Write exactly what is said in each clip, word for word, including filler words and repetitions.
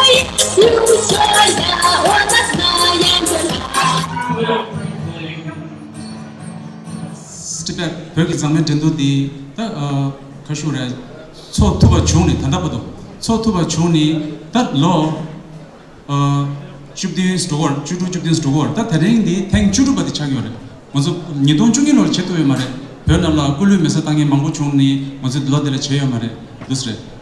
Tibet བོད་ཀྱི་མཛངས་མའི་འགྲན་བསྡུར་འདི་ད་ཨ་ག་ཞུ་རེད། ཚོགས་ཐུབ་པ་བྱུང་ནས། ད་ལྟ་བར་དུ་ཚོགས་ཐུབ་པ་བྱུང་ནས་ད་ལོ་ཨ་བཅུ་བདུན་འགྲོ་གི་ཡོད་རེད། བཅུ་དྲུག་བཅུ་བདུན་འགྲོ་གི་ཡོད་རེད། ད་དེ་རིང་འདི་ཐེངས་བཅུ་དྲུག་པ་དེ་ཆགས་ཀྱི་ཡོད་རེད། ང་ཚོ་ཉིས་སྟོང་བཅུ་གཉིས་ལོར་བྱེད་ཐུབ་ཡོད་མ་རེད། བོད་ནང་ལ་སྐུ་ལུས་མེ་སྲེག་བཏང་མཁན་མང་པོ་བྱུང་ནས་ང་ཚོ་ལོ་དེ་ལ་བྱས་ཡོད་མ་རེད། འདུག་སེ་རེད།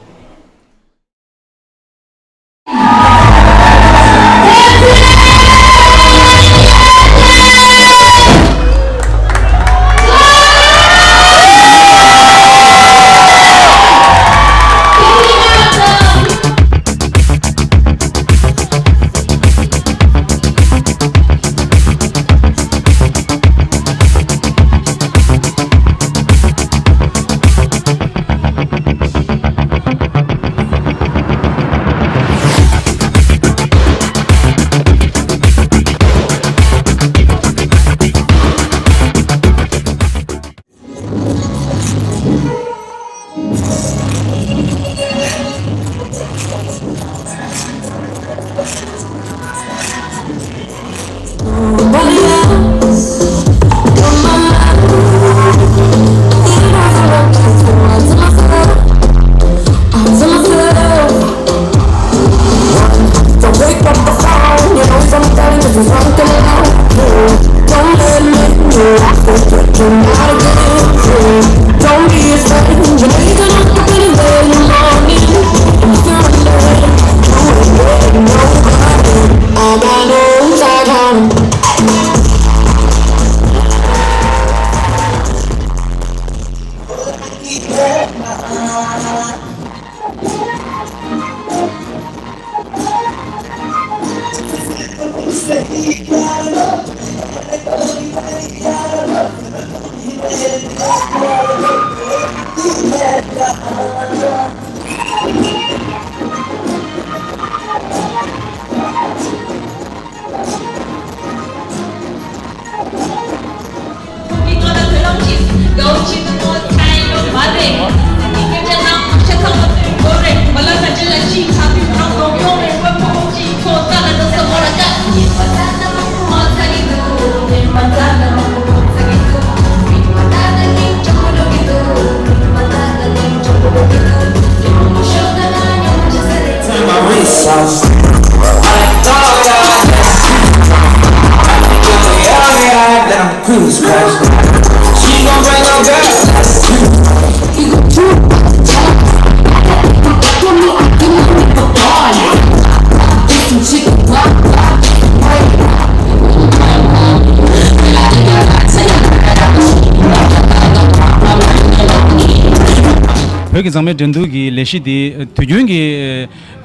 བོད་ཀྱི་མཛངས་མའི་འགྲན་བསྡུར་གྱི་ལས་གཞི་འདི་དུས་རྒྱུན་གྱི་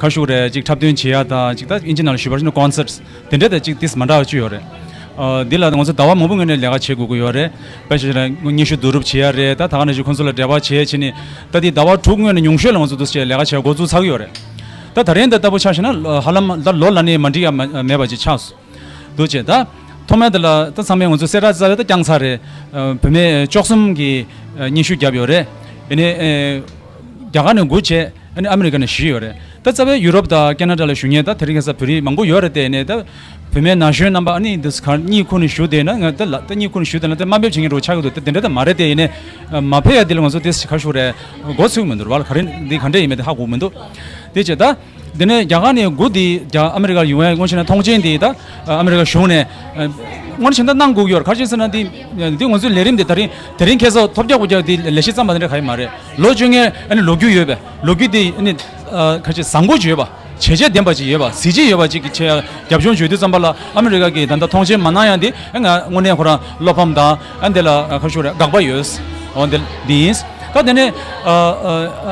ག་ཞུ་རེད། ཅིག་འཁྲབ་སྟོན་བྱེད་ཡ་དང་། ཅིག་ད་ཨིན་ཇི་ནང་ལ་ཞུས་པ་ཡིན་ན་ཀོན་སར་དེ་འདྲ་དང་ཅིག་ཏིས་མ་འདྲ་བ་ཅིག་ཡོད་རེད། ཨ་འདི་ལ་ང་ཚོ་ཟླ་བ་མང་པོ་སྔོན་ནས་ལས་ཀ་བྱེད་དགོས་ཀྱི་ཡོད་རེད། དཔེ་བཞག་ན་སྙན་ཞུ་བསྡུ་རུབ་བྱེད་ཡ་རེད། ད་ད་ག་ནང་བཞིན་ཁོང་ཚོ་ལ་འབྲེལ་བ་བྱེད་བྱེད་ནས། ད་འདི་ཟླ་བ་དྲུག་སྔོན་ནས་ཉུང་ཤོས་ལ་ང་ཚོ་འདུག་སེ་ལས་ཀ་བྱེད་འགོ་བཙུགས་ཚར་གྱི་ཡོད་རེད། ད་ད་རིང་ད་ལྟ་བུ་ཆ་བཞག་ན་ཧ་ལམ་ད་ལོ་ལ་ནི་མ་འགྲིག་ཡ་མ་མེད་པ་ཅིག་ཆགས་སོང་། འདུག་བྱས། ད་ཐོག་མའི་དེ་ལ་ད་ཚང་མས་ང་ཚོ་གསལ་བསྒྲགས་རྩ་བའི་ད་བསྐྱངས་ཚར་རེད། ཨ་བུད་མེད་བཅུ་གསུམ་གྱིས་ཨ་སྙན་ཞུ་བརྒྱབ་ཡོད་རེད། ཡིན་ནའི་ཨེ་རྒྱ་གར་ནས་དགུ་བྱས། ཨ་ནི་ཨ་མི་རི་ཀ་ནས་བཞི་ཡོད་རེད། ད་རྩ་བའི་ཡུ་རོབ་དང་ཁེ་ན་ཌ་ལ་བཞུགས་མཁན་ད་དེ་རིང་ཁ་སང་བོད་རིགས་མང་པོ་ཡོད་རེད། དེ་ནས་ད་བུད་མེད་ན་གཞོན་རྣམ་པ་ཨ་ནི་འདི་ག་གཉིས་ཁུག་ནས་བཞུགས་བསྡད་ན། ང་ད་ལ་ད་གཉིས་ཁུག་ནས་བཞུགས་བསྡད་ན་ད་དམའ་འབེབས་བྱེད་མཁན་འདྲ་བོ་ཆགས་ཀྱི་འདུག་ད་དེ་འདྲ་ད་མ་རེད། དེ་ཡིན་ནའི་མ་ཕེབས་ཡ་འདི་ལ་ང་ཚོ་དེ་ག་ཞུ་རེད། མགོ་ཚོས་མི་འདུག་ར། ག་རེ་འདི་ག་འདྲ་ཡིན་མིན་དེ་ཧ་གོ་མི་འདུག་དེ་བྱས། ད་དེ་ནས་རྒྱ་གར་ནས་དགུ་འདི་རྒྱ་ཨ་མི་རི་ཀར་ཡོང་ཡ་དངོས་གཞི་ནས་མཐོང་ཆེན་འདི་ད་ཨ་མི་རི་ཀ་གཞུང་ནས་ཨ་དངོས་གཞི་ད་གནང་དགོས་ཀྱི་ཡོད་རེད། ག་རེ་བྱས་ཟེར་ན་འདི་འདི་ང་ཚོའི་ལས་རིམ་འདི་ད་རིང་དེ་རིང་ཁ་སང་ཐོལ་རྒྱག་པོ་རྒྱག་འདི་ལས་གཞི་བརྩམས་པ་དེ་འདྲ་ག་ཡི་མ་རེད། ལོ་བཅོ་ལྔའི་ཨ་ནི་ལོ་རྒྱུས་ཡོད་པས། ལོ་རྒྱུས་འདི་ཨ་ནི་ཨ་ག་ཅིག་བཟང་པོ་ཅིག་ཡོད་པ། བྱས་རྗེས་ལྡན་པ་ཅིག་ཡོད་པ། གཟི་བརྗིད་ཡོད་པ་ཅིག་གི་ཆེད་རྒྱབ་ལྗོངས་བྱེད་དུས་ཙམ་པ་ལ་ཨ་མི་རི་ཀ་གིས་ད་ལྟ་མཐོང་ཆེན་མ་གནང་ཡ་འདི་ཨ་ང་དངོས་གནས་ཁོ་རང་བློ་ཕམ་དང་ཨ་འདི་ལ་ཁ་ཤུ་རེ་དགག་པ་ཡོད། འོ་འདི་འདི་ཡིན། ད་དེ་ནས་ཨ་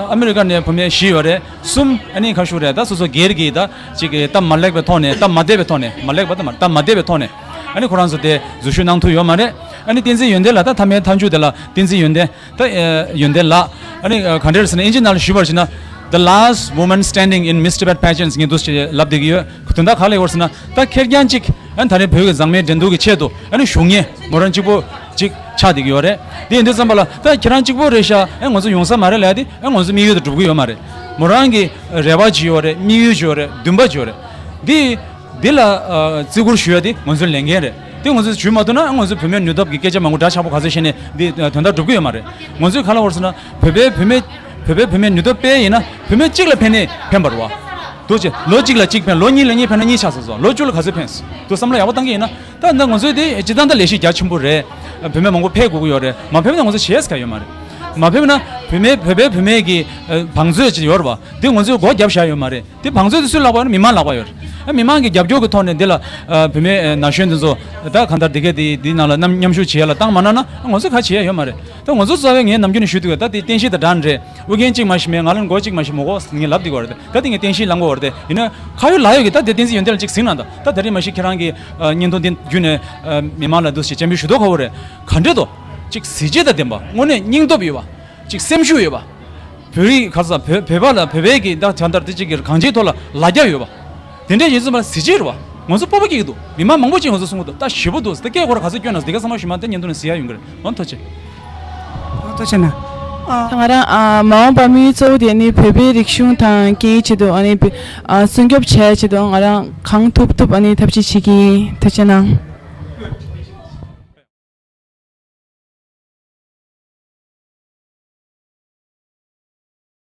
ཨ་ཨ་མི་རི་ཀ་ནས་བུད་མེད་བཞི་ཡོད་རེད། གསུམ་ཨ་ནི་ཁ་ཤུ་རེད། ད་སོ་སོ་སྒེར་གྱི་ད་ཅིག་གི་སྟབས་མ་ལེགས་པའི་ཐོག་ནས། སྟབས་མ་བདེ་བའི་ཐོག་ནས། མ་ལེགས་པ་ད་མ་སྟབས་མ་བདེ་བའི་ཐོག་ནས་ཨ་ནི་ཁོ་རང་ཚོ་དེ་འཛུལ་ཞུགས་གནང་ཐུབ་ཡོད་མ་རེད། ཨ་ནི་བསྟན་འཛིན་ཡོན་ཏན་ལགས། ད་མཐའ་མའི་མཐའ་མཇུག་དེ་ལ་བསྟན་འཛིན་ཡོན་ཏན། ད་ཨེ་ཡོན་ཏན་ལགས། ཨ་ནི་ཨ་ག་འདྲ་རེད་ཟེར་ན་ཨིན་ཇི་ནང་ལ་ཞུས་པར་བྱས་ན། The last woman standing in Miss Tibet pageants ངས་འདུག་སེ་ལབ་བསྡད་ཀྱི་ཡོད། དོན་དག་ག་རེ་ཡོད་ཟེར་ན། ད་ཁེར་རྐྱང་གཅིག་ཨ་ནི་ད་རེས་བོད་ཀྱི་མཛངས་མའི་འགྲན་བསྡུར་གྱི་ཆེད་དུ་ཨ་ནི་ཞུགས་མཁན་མོ་རང་གཅིག་པོ་གཅིག་ཆགས་བསྡད་ཀྱི་ཡོད་རེད། དེ་ཡིན་དུས་ཙམ་པ་ལ་ད་ཁྱེད་རང་གཅིག་པོ་རེད་ཤག་ཨ་ང་ཚོ་ཡོང་ས་མ་རེད་ལབ་ཡ་དེ་ཨ་ང་ཚོ་དམིགས་ཡུལ་དེ་འགྲུབ་ཀྱི་ཡོད་མ་རེད། མོ་རང་གི་རེ་བ་ཅིག་ཡོད་རེད། དམིགས་ཡུལ་ཅིག་ཡོད་རེད། འདུན་པ་ཅིག་ཡོད་རེད། འདི་འདི་ལ་ཨ་བརྩི་བཀུར་ཞུ་ཡ་དེ་ང་ཚོའི་ལས་འགན་རེད། དེ་ང་ཚོས་ཞུ་མ་ཐུབ་ན་ང་ཚོ་བུད་མེད་ནུས་སྟོབས་ཀྱི་སྐད་ཆ་མང་པོ་འདྲ་ཆགས་པོ་ག་ཚོད་བཤད་ནས་འདི་དོན་དག་འགྲུབ་ཀྱི་ཡོད་མ་རེད། ང་ཚོས་ག་ལ་བར་ཟེར་ན། བོད་པའི་བུད་མེད་བོད་པའི་བུད་མེད་ནུས་སྟོབས་སྤེལ་ཡིན་ན་བུད་མེད་གཅིག་ལ་ཕན་ནས་ཕན་པ་རེད་བ། འདུག་ཅེ་ལོ་གཅིག་ལ་གཅིག་ཕན། ལོ་གཉིས་ལ་གཉིས་ཕན་ན་གཉིས་ཆགས་སོང་སོང་། ལོ་བཅུ་ལ་ག་ཚོད་ཕན། འདུག་བསམ་བློ་ཡག་པོ་བཏང་གི་ཡིན་ན། ད་ད་ང་ཚོའི་དེ་སྤྱི་བཏང་ད་ལས་གཞི་རྒྱ་ཆེན་པོ་རེད། བུད་མེད་མང་པོ་ཕེབས་དགོས་ཀྱི་ཡོད་རེད། མ་ཕེབས་ན་ང་ཚོ་བྱེད་ཡས་ག་ཡོད་མ་རེད། མ་ཕེབས་ན་བུད་མེད་བོད་པའི་བུད་མེད་ཀྱི་བང་མཛོད་ཅིག་ཡོད་རེད་བ། དེ་ང་ཚོས་སྒོ་བརྒྱབ་བཞག་ཡོད་མ་རེད། དེ་བང་མཛོད་དེ་སུའི་ལག་པར་ཡོད་རེད། མི་མང་ལག་པར་ཡོད་རེད། མི་མང་གི་རྒྱབ་སྐྱོར་གྱི་ཐོག་ནས་འདི་ལ་བུད་མེད་ན་གཞོན་དེ་ཚོ་ད་གང་ལྟར་དེ་གས་དེ་དེའི་ནང་ལ་མཉམ་མཉམ་ཞུགས་བྱེད་ཡ་ལ་བཏང་མ་གནང་ན་ང་ཚོས་ག་བྱེད་ཡ་ཡོད་མ་རེད། ད་ང་ཚོ་རྩ་བའི་ངས་ནམ་རྒྱུན་ནས་ཞུ་དུས་ད་དེ་རྟེན་གཞི་དང་འདྲ་འདྲ་རེད། ཨུ་རྒྱན་གཅིག་མ་ཞིག་མེད། ང་ལ་མགོ་གཅིག་མ་ཞིག་མི་དགོས་ངས་ལབ་བསྡད་ཀྱི་ཡོད་རེད། ད་དེ་ངས་རྟེན་གཞི་བླང་དགོས་རེད། དེ་ཡིན་ན་ཁ་ཡོད་ལག་ཡོད་ཀྱི་ད་དེ་བསྟན་འཛིན་ཡོན་ཏན་ལ་གཅིག་གཟིགས་གནང་དང་། ད་དེ་རིང་མ་གཞི་ཁྱེད་རང་གི་བརྙན་ཐུང་འདི་བརྒྱུད་ནས་མི་མང་ལ་འདུག་སེ་སྤྱན་འབུལ་ཞུ་མདོག་ཁ་པོ་རེད། ག་འདྲས་དོ། གཅིག་གཟི་བརྗིད་དང་ལྡན་པ། དངོས་གནས་སྙིང་སྟོབས་ཡོད་པ། གཅིག་སེམས་ཤུགས་ཡོད་པ། བོད་རིགས་ག་ས་བོད་བོད་པ་ལ་བོད་པའི་གི་ད་ད་ལྟར་དེ་གཅིག་གི་གང་ཅིའི་ཐོག་ལ་ལ་རྒྱ་ཡོད་པ། དེ་འདྲས་ཡིན་ཙང་མ་གཟི་བརྗིད་རེད་བ། ང་ཚོ་སྤོབས་པ་སྐྱེ་གི་འདུག་མི་མང་མང་པོ་ཅིག་ང་ཚོ་གསུང་གི་འདུག་ད་ཞེ་པོ་འདུག་ད་སྐད་ཁོ་ར་ག་ཚོད་སྐྱོན་ན་དེ་ག་ཚང་མ་ཞུ་མ་ད་བརྙན་ཐུང་ནས་གཟིགས་ཡ་ཡོང་གི་རེད། འོ་ཐུགས་རྗེ་ཆེ། ཨ་ཐུགས་རྗེ་གནང་། ཨ། ད་ང་རང་ཨ་མ་འོངས་པ་དམིགས་ཡུལ་གཙོ་བོ་དེ་ནི་བོད་པའི་རིག་གཞུང་དང་སྐད་ཡིག་ཆེད་དུ་ཨ་ནི་བོད་ཨ་སྲུང་སྐྱོབ་བྱེད་ཆེད་དུ་ང་རང་གང་ཐུབ་ཐུབ་ཨ་ནི་ཐབས་ཤེས་བྱེད་ཀྱི་ཡིན། ཐུགས་རྗེ་གནང་།